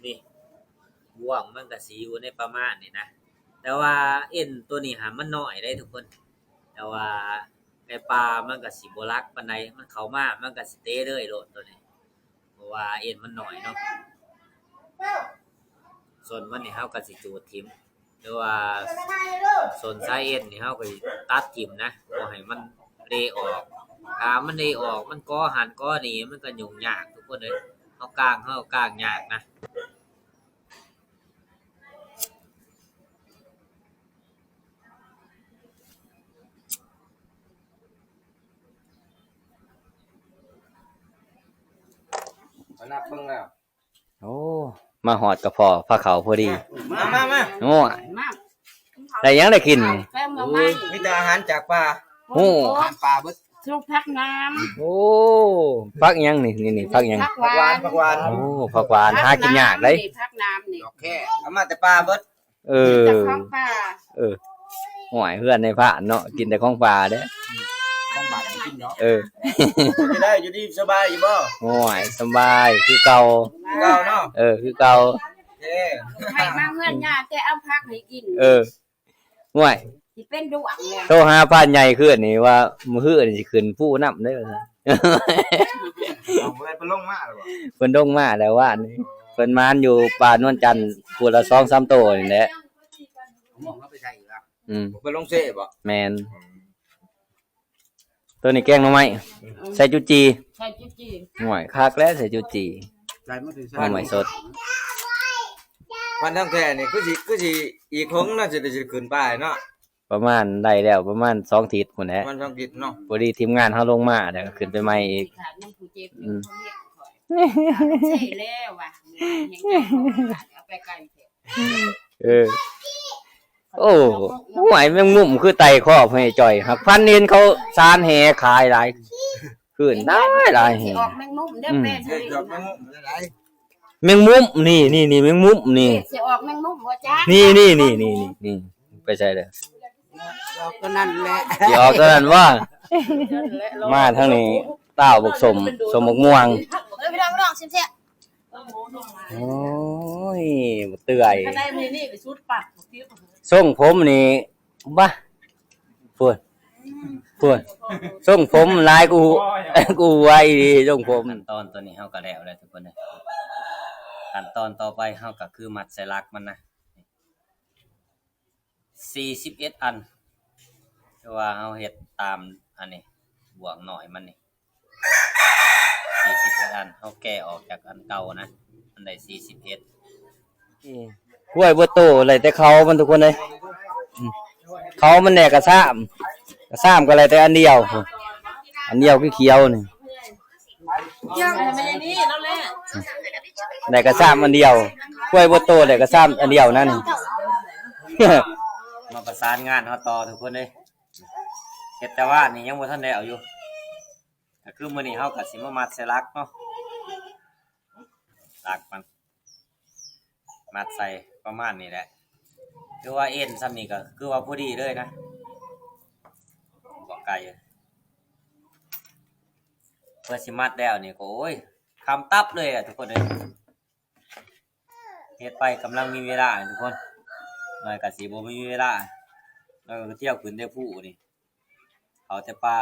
ນີ້ ບ່ວງມັນກະຊິຢູ່ໃນປະມານນີ້ນະ ແຕ່ວ່າເອັນໂຕນີ້ຫາມັນນ້ອຍເດ້ທຸກຄົນ ແຕ່ວ່າໄກ່ປ່າມັນກະຊິບໍ່ຫຼັກປານໃດ ມັນເຂົ້າມາມັນກະຊິເຕະເລີຍໂລດໂຕນີ້ ເພາະວ່າເອັນມັນນ້ອຍເນາະ. ສົ້ນມັນນີ້ເຮົາກະຊິຈູດຖິ້ມ ຫຼືວ່າສົ້ນສາຍເອັນນີ້ເຮົາກະຊິຕັດຖິ້ມນະ ບໍ່ໃຫ້ມັນເລອອກ ຖ້າມັນເລອອກ ມັນເກາະຫັ້ນເກາະນີ້ ມັນກະຫຍຸ້ງຍາກທຸກຄົນເອີຍ ເຮົາກ້າງ ເຮົາກ້າງຍາກນະ. ມານັບເບິ່ງແລ້ວ ໂອ້ ມາຮອດກະພໍ້ພາເຂົ້າພໍດີ ມາ ມາ ມາ ໂອ້ຍ ມາ ໄດ້ຫຍັງໄດ້ກິນນີ້ ແກງໜໍ່ໄມ້ ມີແຕ່ອາຫານຈາກປ່າ ໂອ້ ອາຫານປ່າເບິດ ຊຸບຜັກໜາມ ໂອ້ ຜັກຫຍັງນີ້ ນີ້ ນີ້ ຜັກຫຍັງ ຜັກຫວານ ຜັກຫວານ ໂອ້ ຜັກຫວານ ຫາກິນຍາກເດ້ ຜັກໜາມນີ້ ດອກແຄ ເອົາມາແຕ່ປ່າເບິດ ເອີ ເອີ ໂອ້ຍ ເຮືອນນາຍພານເນາະ ກິນແຕ່ຂອງປ່າເດ້ ຂອງບ້ານກິນເນາະ ເອີ ເປັນໃດ ຢູ່ດີສະບາຍຢູ່ບໍ່? ໂອ້ຍ ສະບາຍຄືເກົ່າ ຄືເກົ່າເນາະ ເອີ ຄືເກົ່າ ເອີ ໃຫ້ມາເຮືອນຍ່າແຕ່ເອົາຜັກໃຫ້ກິນ ເອີ ໂອ້ຍ ຊິເປັນດວງແລ້ວ ໂທຫາພານໃຫຍ່ຄືນນີ້ວ່າ ມື້ຮືນີ້ຊິຂຶ້ນພູນຳເດີ ເອົາ ເພິ່ນ ເພິ່ນລົງມາແລ້ວບໍ່? ເພິ່ນລົງມາແລ້ວວານນີ້ ເພິ່ນມານຢູ່ປ່ານວນຈັນ ພຸ້ນລະສອງສາມໂຕນີ້ແຫຼະ ມ່ວງເຮົາໄປໃສ່ອີກລະ ອືມ ເພິ່ນລົງເຊບໍ່? ແມ່ນ ອືມ ໂຕນີ້ແກງໜໍ່ໄມ້ ອືມ ໃສ່ຈຸຈີ່ ໃສ່ຈຸຈີ່ ໂອ້ຍ ຄັກແລ້ວໃສ່ຈຸຈີ່ ໃສ່ມາແຕ່ໃສ? ໜໍ່ໄມ້ສົດ ພັນທອງແທ້ນີ້ຄືຊິ ຄືຊິອີກຫົງນະ ຊິໄດ້ ຊິໄດ້ຂຶ້ນໄປເນາະ ປະມານໄດ້ແລ້ວ ປະມານສອງທິດພຸ້ນແຫຼະ ປະມານສອງທິດເນາະ ພໍດີທີມງານເຮົາລົງມາ ແລ້ວກໍຂຶ້ນໄປໃໝ່ອີກ ອືມ ໃຊ້ແລ້ວວ່າ ເອົາໄປໄກແທ້ ເອີ ໂອ້ ຫ້ວຍ ແມງມຸມຄືໄຕ່ຄໍພໍ່ໃຫຍ່ຈ່ອຍ ຫາກພັນເຫັນເຂົາສານແຫຂາຍຫຼາຍ ຄືນຫຼາຍຫຼາຍແຮງ. ອອກແມງມຸມເດີ ອືມ ແປໃສ່ ດອກແມງມຸມນີ້ ນີ້ໆ ແມງມຸມນີ້ ຊິອອກແມງມຸມບໍ່ຈັກ ນີ້ໆ ໄປໃສເດີ ອອກຕົວນັ້ນແຫຼະ ຊິອອກຕົວນັ້ນບໍ່? ມາທາງນີ້ ຕ້າວບັກສົ້ມ ສົ້ມບັກມ່ວງ ເອີ ພີ່ນ້ອງ ພີ່ນ້ອງ ຊິມແຊະ. ໂອ້ຍ ບໍ່ເປື່ອຍ ຄັນໄດ້ມື້ນີ້ໄປຊຸດປັດ ຊົງຜົມນີ້ ບາ ພຸ້ນ ພຸ້ນ ຊົງຜົມຫຼາຍກູ ກູວ່າອີ່ຫຼີ ຊົງຜົມ. ຂັ້ນຕອນຕົວນີ້ເຮົາກໍແລ້ວແລ້ວທຸກຄົນເອີຍ ຂັ້ນຕອນຕໍ່ໄປເຮົາກໍຄືມັດໃສ່ຫຼັກມັນນະ ສີ່ສິບເອັດອັນ ຄືວ່າເຮົາເຮັດຕາມອັນນີ້ ບ່ວງນ້ອຍມັນນີ້ ສີ່ສິບເອັດອັນ ເຮົາແກະອອກຈາກອັນເກົ່ານະ ມັນໄດ້ສີ່ສິບເອັດ. ກ້ວຍບໍ່ໂຕ ໄດ້ແຕ່ເຂົາມັນທຸກຄົນເອີຍ ອືມ ເຂົາມັນແດ່ກະຊາມ ກະຊາມກໍໄດ້ແຕ່ອັນດຽວ ອັນດຽວຄືຂຽວນີ້ ໄດ້ກະຊາມອັນດຽວ ກ້ວຍບໍ່ໂຕ ໄດ້ກະຊາມອັນດຽວນັ້ນ. ມາປະສານງານເຮົາຕໍ່ທຸກຄົນເອີຍ ເຮັດແຕ່ວ່ານີ້ຍັງບໍ່ທັນໄດ້ເອົາຢູ່ ກໍຄືມື້ນີ້ເຮົາກໍຊິມາມັດໃສ່ຫຼັກເນາະ ຫຼັກມັນ ມັດໃສ່ປະມານນີ້ແຫຼະ ຄືວ່າເອັນສ່ຳນີ້ກໍຄືວ່າພໍດີເລີຍນະ ບໍ່ໄກ ເພື່ອຊິມັດແລ້ວນີ້ກໍ ໂອ້ຍ ຄ່ຳຕັບເລີຍແຫຼະທຸກຄົນເອີຍ. ເຮັດໄປກຳລັງມີເວລາທຸກຄົນ ໜ້ອຍກໍຊິບໍ່ມີເວລາ ໜ້ອຍກໍທ່ຽວຂຶ້ນແຕ່ພູນີ້ ເຂົ້າແຕ່ປ່າ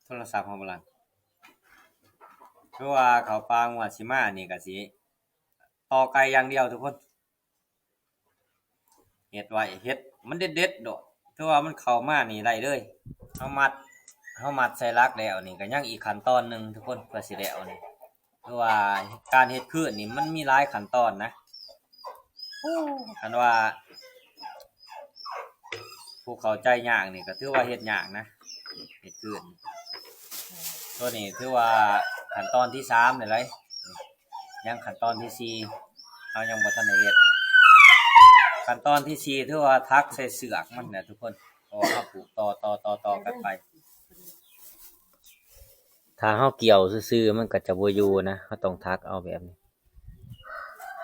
ໂທລະສັບເຮົາບໍ່ລັນ ຄືວ່າເຂົ້າປ່າງວດຊິມານີ້ກໍຊິຕໍ່ໄກ່ຢ່າງດຽວທຸກຄົນ. ເຮັດໄວ້ ເຮັດມັນເດັດໆໂດດ ຖືວ່າມັນເຂົ້າມານີ້ໄດ້ເລີຍ ເຮົາມັດ ເຮົາມັດໃສ່ຫຼັກແລ້ວນີ້ ກໍຍັງອີກຂັ້ນຕອນໜຶ່ງທຸກຄົນ ເພື່ອຊິແລ້ວນີ້ ຄືວ່າການເຮັດຄືນນີ້ມັນມີຫຼາຍຂັ້ນຕອນນະ ຄັນວ່າຜູ້ເຂົ້າໃຈຍາກນີ້ ກໍຖືວ່າເຮັດຍາກນະ ເຮັດຄືນ ຕົວນີ້ຖືວ່າຂັ້ນຕອນທີສາມແລ້ວໃດ ຍັງຂັ້ນຕອນທີສີ່ ເຮົາຍັງບໍ່ທັນໄດ້ເຮັດ ຂັ້ນຕອນທີສີ່ຖືວ່າຖັກໃສ່ເຊືອກມັນແຫຼະທຸກຄົນ ເພາະວ່າເຮົາຜູກຕໍ່ໆໆກັນໄປ ຖ້າເຮົາກ່ຽວຊື່ໆ ມັນກໍຈະບໍ່ຢູ່ນະ ເຮົາຕ້ອງຖັກເອົາແບບນີ້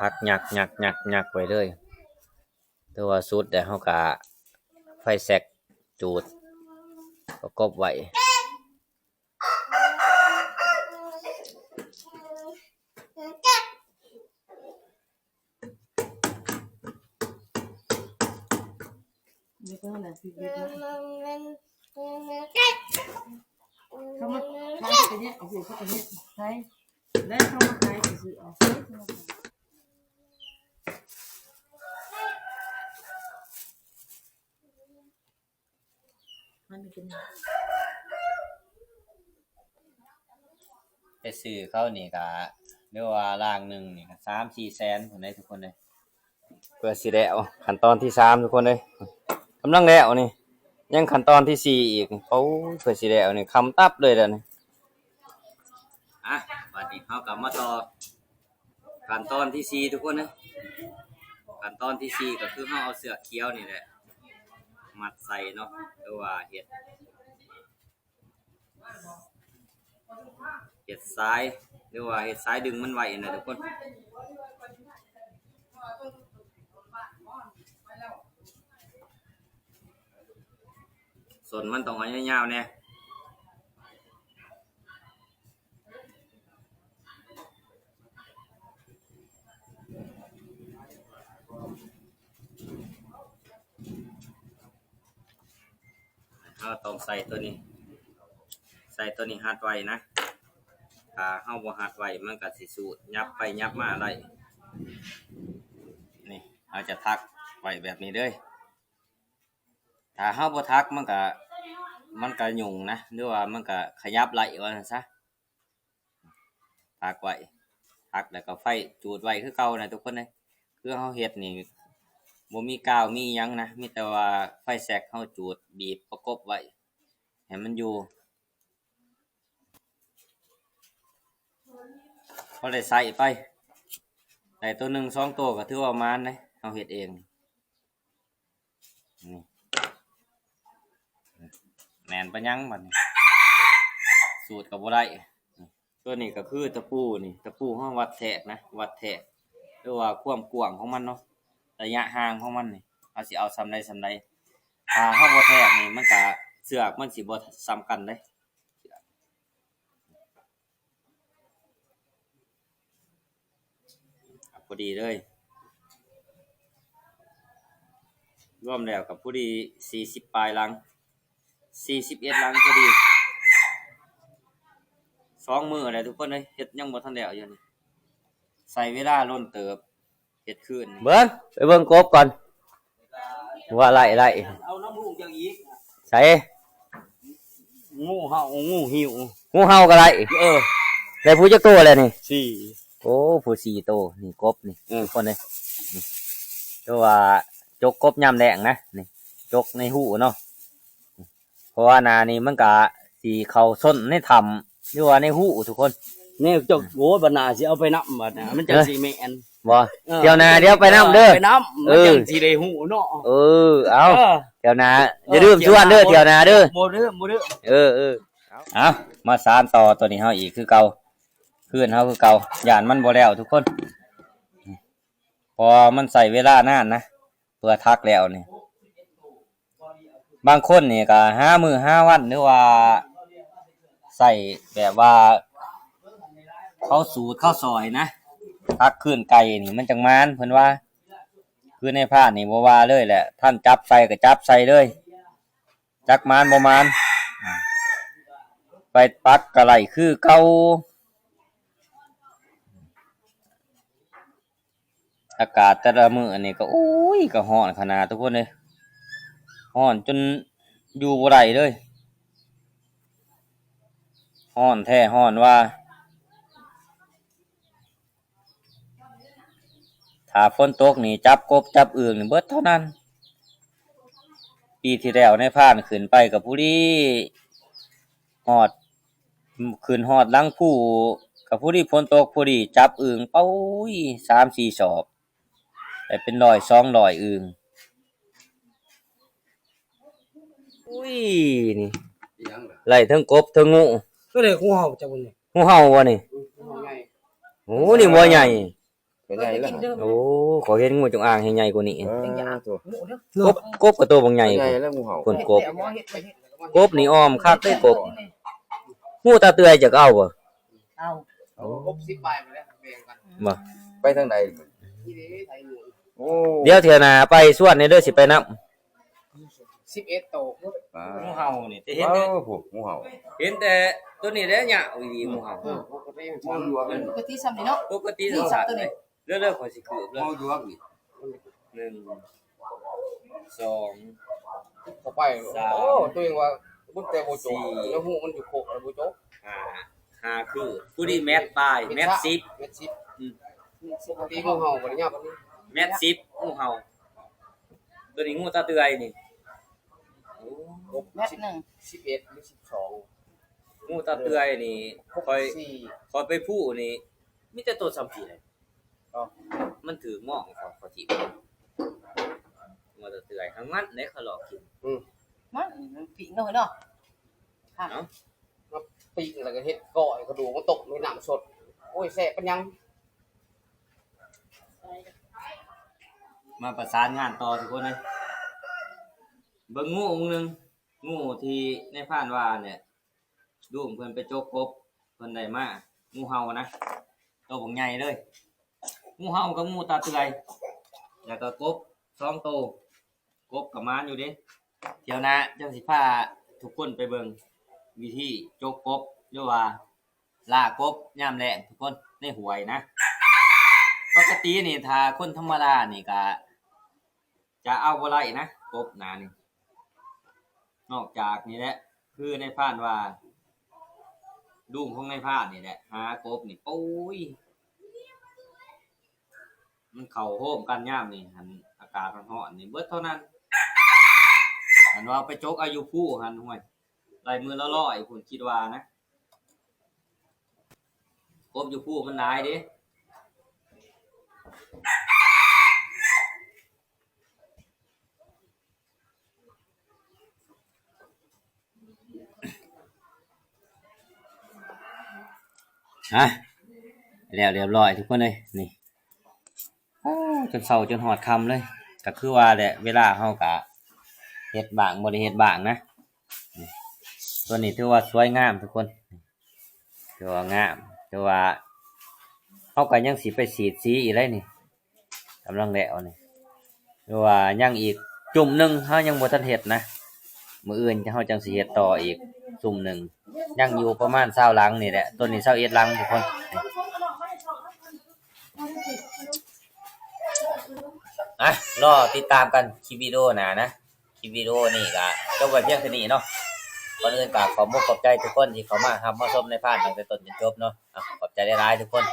ຖັກຍັກໆໆໄວ້ເລີຍ ຖືວ່າສຸດແລ້ວ ເຮົາກໍໄຟແຊັກຈູດປະກົບໄວ້. ເຂົາມາຂາຍກໍເຮັດ ເອົາເຂົາກໍເຮັດໃສ່ ແລ້ວເຂົາມາຂາຍກໍຊື້ເອົາໃສ່ ມັນເປັນຫຍັງ ໄປຊື້ເຂົານີ້ກະ ຫຼືວ່າລ້າງໜຶ່ງນີ້ກະສາມສີ່ແສນພຸ້ນເດ້ທຸກຄົນເອີຍ ເພື່ອຊິແລ້ວ ຂັ້ນຕອນທີສາມທຸກຄົນເອີຍ ກຳລັງແລ້ວນີ້ ຍັງຂັ້ນຕອນທີສີ່ອີກ ໂອ້ຍ ເພື່ອຊິແລ້ວນີ້ ຄ່ຳຕັບເລີຍແຫຼະນີ້ ອ່ະ ບາດນີ້ເຮົາກໍມາຕໍ່ ຂັ້ນຕອນທີສີ່ທຸກຄົນເອີຍ ຂັ້ນຕອນທີສີ່ກໍຄືເຮົາເອົາເຊືອກຂຽວນີ້ແຫຼະ ມັດໃສ່ເນາະ ຫຼືວ່າເຮັດ ເຮັດສາຍ ຫຼືວ່າເຮັດສາຍດຶງມັນໄວ້ນະທຸກຄົນ ສົ້ນມັນຕ້ອງເອົາຍາວໆແດ່. ເຮົາຕ້ອງໃສ່ຕົວນີ້ ໃສ່ຕົວນີ້ຮັດໄວ້ນະ ຖ້າເຮົາບໍ່ຮັດໄວ້ ມັນກໍຊິສູດຫຍັບໄປຫຍັບມາໄດ້. ນີ້ ເຮົາຈະຖັກໄວ້ແບບນີ້ເລີຍ. ຖ້າເຮົາບໍ່ຖັກ ມັນກະ ມັນກະຫຍຸ້ງນະ ຫຼືວ່າມັນກະຂະຫຍັບໄຫຼ ວ່າຊັ້ນຊະ. ຖັກໄວ້ ຖັກແລ້ວກໍໄຟຈູດໄວ້ຄືເກົ່ານະທຸກຄົນເອີຍ. ຄືເຮົາເຮັດນີ້ ບໍ່ມີກາວມີຫຍັງນະ ມີແຕ່ວ່າໄຟແຊັກເຮົາຈູດ ບີບປະກົບໄວ້. ໃຫ້ມັນຢູ່ ພໍໄດ້ໃຊ້ໄປ ໄດ້ໂຕໜຶ່ງສອງໂຕກໍຖືວ່າໝານເດ້ ເຮົາເຮັດເອງ. ນີ້ ແໜ້ນປານຫຍັງບັດນີ້ ສູດກໍບໍ່ໄດ້. ຕົວນີ້ກໍຄືຕະປູນີ້ ຕະປູເຮົາວັດແທກນະ ວັດແທກ ຫຼືວ່າຄວາມກວ້າງຂອງມັນເນາະ ໄລຍະຫ່າງຂອງມັນນີ້ ເຮົາຊິເອົາສ່ຳໃດສ່ຳໃດ. ຖ້າເຮົາບໍ່ແທກນີ້ ມັນກະ ເຊືອກມັນຊິບໍ່ສ່ຳກັນເດ້. ພໍດີເລີຍ ລວມແລ້ວກໍພໍດີສີ່ສິບປາຍຫຼັງ ສີ່ສິບເອັດຫຼັງພໍດີ. ສອງມື້ແລ້ວທຸກຄົນເອີຍ ເຮັດຍັງບໍ່ທັນແລ້ວຢູ່ນີ້ ໃຊ້ເວລາດົນເຕີບ. ເຮັດຄືນ ເບິ່ງ ໄປເບິ່ງກົບກ່ອນ ວ່າໄລ່ ໄລ່ ເອົານຳລູກເຈົ້າອີກ ໃສ ງູເຫົ່າ ງູຫິ້ວ ງູເຫົ່າກໍໄດ້ ເອີ ໄດ້ຜູ້ຈັກໂຕແລ້ວນີ້ ສີ່ ໂອ້ ຜູ້ສີ່ໂຕ ນີ້ກົບນີ້ ເອີ ທຸກຄົນເອີຍ ນີ້ ຄືວ່າຈົກກົບຍາມແລງນະ ນີ້ ຈົກໃນຮູເນາະ. ເພາະວ່າໜ້ານີ້ມັນກະຊິເຂົ້າຊົນໃນຖ້ຳ ຫຼືວ່າໃນຮູທຸກຄົນ ແນວເຈົ້າ ໂອ້ຍ ບັດໜ້າຊິເອົາໄປນຳ ບັດໜ້າມັນຈັ່ງຊິແມ່ນ ບໍ່ ເອີ ທ່ຽວໜ້າດຽວໄປນຳເດີ ໄປນຳ ເອີ ມັນຈັ່ງຊິໄດ້ຮູ້ເນາະ ເອີ ເອົາ ເອີ ທ່ຽວໜ້າ ເອີ ຢ່າລືມຊວນເດີ ທ່ຽວໜ້າເດີ ບໍ່ລືມ ບໍ່ລືມ ເອີ ເອີ ເອົາ ມາສານຕໍ່ຕົວນີ້ເຮົາອີກຄືເກົ່າ ເຮືອນເຮົາຄືເກົ່າ ຢ້ານມັນບໍ່ແລ້ວທຸກຄົນ ເພາະວ່າມັນໃຊ້ເວລານານນະ ເພື່ອຖັກແລ້ວນີ້ ບາງຄົນນີ້ກໍຫາມື້ຫາວັນ ຫຼືວ່າໃຊ້ແບບວ່າເຂົາສູດເຂົາສອຍນະ ຖັກຄືນໄກ່ນີ້ມັນຈັ່ງໝານ ເພິ່ນວ່າ ຄືນາຍພານນີ້ບໍ່ວ່າເລີຍແຫຼະ ທັນຈັບໃສ່ກໍຈັບໃສ່ເລີຍ ຈັກໝານບໍ່ໝານ ໄປປັກກໍໄລ່ຄືເກົ່າ. ອາກາດແຕ່ລະມື້ນີ້ກໍ ໂອ້ຍ ກໍຮ້ອນຂະໜາດທຸກຄົນເອີຍ ຮ້ອນຈົນຢູ່ບໍ່ໄດ້ເລີຍ ຮ້ອນແທ້ຮ້ອນວ່າ ຖ້າຝົນຕົກນີ້ຈັບກົບຈັບອຶ່ງນີ້ເບິດເທົ່ານັ້ນ ປີທີ່ແລ້ວນາຍພານຂຶ້ນໄປກໍພໍດີຮອດ ຂຶ້ນຮອດຫຼັງພູ ກໍພໍດີຝົນຕົກ ພໍດີຈັບອຶ່ງ ໂອ້ຍ ສາມສີ່ສອບ ໄດ້ເປັນຮ້ອຍສອງຮ້ອຍອຶ່ງ ໂອ້ຍ ນີ້ ອີຫຍັງລະ ໄລ່ເທິງກົບເທິງງູ ຕົວໃດ ງູເຫົ່າຈັກບໍ່ນີ້ ງູເຫົ່າບໍ່ນີ້ ອືມ ງູໃຫຍ່ ໂອ້ ນີ້ບໍ່ໃຫຍ່ ກໍໃຫຍ່ແລ້ວ ໂອ້ ຂ້ອຍເຫັນງູຈົງອາງແຮງໃຫຍ່ກວ່ານີ້ ເອີ ໂຕ ກົບ ກົບກໍໂຕບັກໃຫຍ່ ໃຫຍ່ແລ້ວງູເຫົ່າ ຄົນກົບ ແຕ່ໝໍເຮັດ ເຮັດ ກົບນີ້ອ້ອມຄັກເດ້ ກົບ ງູຕາເຕືອຍຈະເອົາບໍ່ ເອົາ ເອົາ ຄົບສິບປາຍໝົດແລ້ວ ແບ່ງກັນ ບໍ່ ໄປທາງໃດ ນີ້ເດ້ ໄຖງູ ໂອ້ ດຽວເທື່ອໜ້າໄປຊວນແດ່ເດີ ຊິໄປນຳ ສິບເອັດໂຕ ອ່າ ງູເຫົ່ານີ້ ແຕ່ເຫັນແຕ່ ເອີ ຜູ້ງູເຫົ່າ ເຫັນແຕ່ຕົວນີ້ແຫຼະຍາວອີ່ຫຼີ ງູເຫົ່າ ອືມ ປົກກະຕິ ປົກກະຕິຊ່ຳນີ້ເນາະ ປົກກະຕິສັ້ນໆເລີຍ ເດີໆ ຂ້ອຍຊິຄືບເລີຍ ງູດວກນີ້ ໜຶ່ງ ສອງ ເຂົ້າໄປ ສາມ ໂອ້ ຕົວເອງວ່າມັນແຕ່ບໍ່ຈົບ ສີ່ ແລ້ວຮູ້ມັນຢູ່ໂຄກແລ້ວບໍ່ຈົບ ຫ້າ ຫ້າຄື ຜູ້ນີ້ແມັດປາຍ ແມັດສິບ ແມັດສິບ ອືມ ປົກກະຕິງູເຫົ່າບໍ່ໄດ້ຍາວປານນີ້ ແມັດສິບ ງູເຫົ່າ ຕົວນີ້ງູຕາເຕືອຍນີ້ ໂອ້ ແມັດໜຶ່ງ ສິບເອັດ ຫຼື ສິບສອງ ງູຕາເຕືອຍນີ້ ຂ້ອຍ ຂ້ອຍໄປພູນີ້ ມີແຕ່ໂຕສ່ຳພີ້ແຫຼະ ມັນຖືກມອງ ເຂົາ ເຂົາຈິງ ງູຕາເຕືອຍ ຫາງມັນເດ້ ເຂົາຫຼອກກິນ ອືມ ມັນ ມັນປີ້ງເນາະ ເນາະ ເອົາ ມາປີ້ງແລ້ວກໍເຮັດກ້ອຍ ກະດູກມັນຕົ້ມໃສ່ນ້ຳສົດ ໂອ້ຍ ແຊບປານຫຍັງ. ມາປະສານງານຕໍ່ທຸກຄົນເອີຍ ເບິ່ງງູໜຶ່ງ ງູທີ່ນາຍພານວ່າແຫຼະ ລຸງເພິ່ນໄປຈົກກົບ ເພິ່ນໄດ້ມາ ງູເຫົ່ານະ ໂຕບັກໃຫຍ່ເລີຍ ງູເຫົ່າກັບງູຕາເຕືອຍ ແລ້ວກໍກົບສອງໂຕ ກົບກໍໝານຢູ່ເດ້ ທ່ຽວໜ້າຈັ່ງຊິພາທຸກຄົນໄປເບິ່ງວິທີຈົກກົບ ຫຼືວ່າລ່າກົບຍາມແລ້ງທຸກຄົນ ໃນຫ້ວຍນະ ປົກກະຕິນີ້ຖ້າຄົນທຳມະດານີ້ກະຈະເອົາບໍ່ໄດ້ນະ ກົບໜ້ານີ້ ນອກຈາກນີ້ແຫຼະ ຄືນາຍພານວ່າ ລຸງຂອງນາຍພານນີ້ແຫຼະ ຫາກົບນີ້ ໂອ້ຍ ມັນເຂົ້າໂຮມກັນຍາມນີ້ຫັ້ນ ອາກາດຮ້ອນໆນີ້ເບິດເທົ່ານັ້ນ ຄັນວ່າໄປຈົກເອົາຢູ່ພູຫັ້ນ ຫ້ວຍ ໄດ້ມື້ລະຮ້ອຍພຸ້ນ ຄິດວ່ານະ. ກົບຢູ່ພູມັນຫຼາຍເດ້. ຮະ ແລ້ວຮຽບຮ້ອຍທຸກຄົນເອີຍ ນີ້. ໂອ້ ຈົນເຊົ້າຈົນຮອດຄ່ຳເລີຍ. ກໍຄືວ່າແຫຼະ ເວລາເຮົາກະເຮັດບ້າງ ບໍ່ໄດ້ເຮັດບ້າງນະ. ນີ້ ຕົວນີ້ຖືວ່າສວຍງາມທຸກຄົນ ຖືວ່າງາມ. ແຕ່ວ່າເຮົາກໍຍັງຊິໄປສີດສີອີກໄດ໋ນີ້ ກຳລັງແລ້ວນີ້. ຄືວ່າຍັງອີກຈຸ້ມໜຶ່ງ ເຮົາຍັງບໍ່ທັນເຮັດນະ. ມື້ອື່ນເຮົາຈັ່ງຊິເຮັດຕໍ່ອີກຈຸ້ມໜຶ່ງ. ຍັງຢູ່ປະມານຊາວຫຼັງນີ້ແຫຼະ. ຕົວນີ້ຊາວເອັດຫຼັງທຸກຄົນ. ອ່ະ ລໍຕິດຕາມກັນຄລິບວິດີໂອໜ້ານະ. ຄລິບວິດີໂອນີ້ກໍຈົບໄວ້ພຽງເທົ່ານີ້ເນາະ. ກ່ອນອື່ນກໍຂອບມຸກຂອບໃຈທຸກຄົນທີ່ເຂົ້າມາຮັບມາຊົມນາຍພານຕັ້ງແຕ່ຕົ້ນຈົນຈົບເນາະ. ອ່ະ ຂອບໃຈຫຼາຍໆທຸກຄົນ.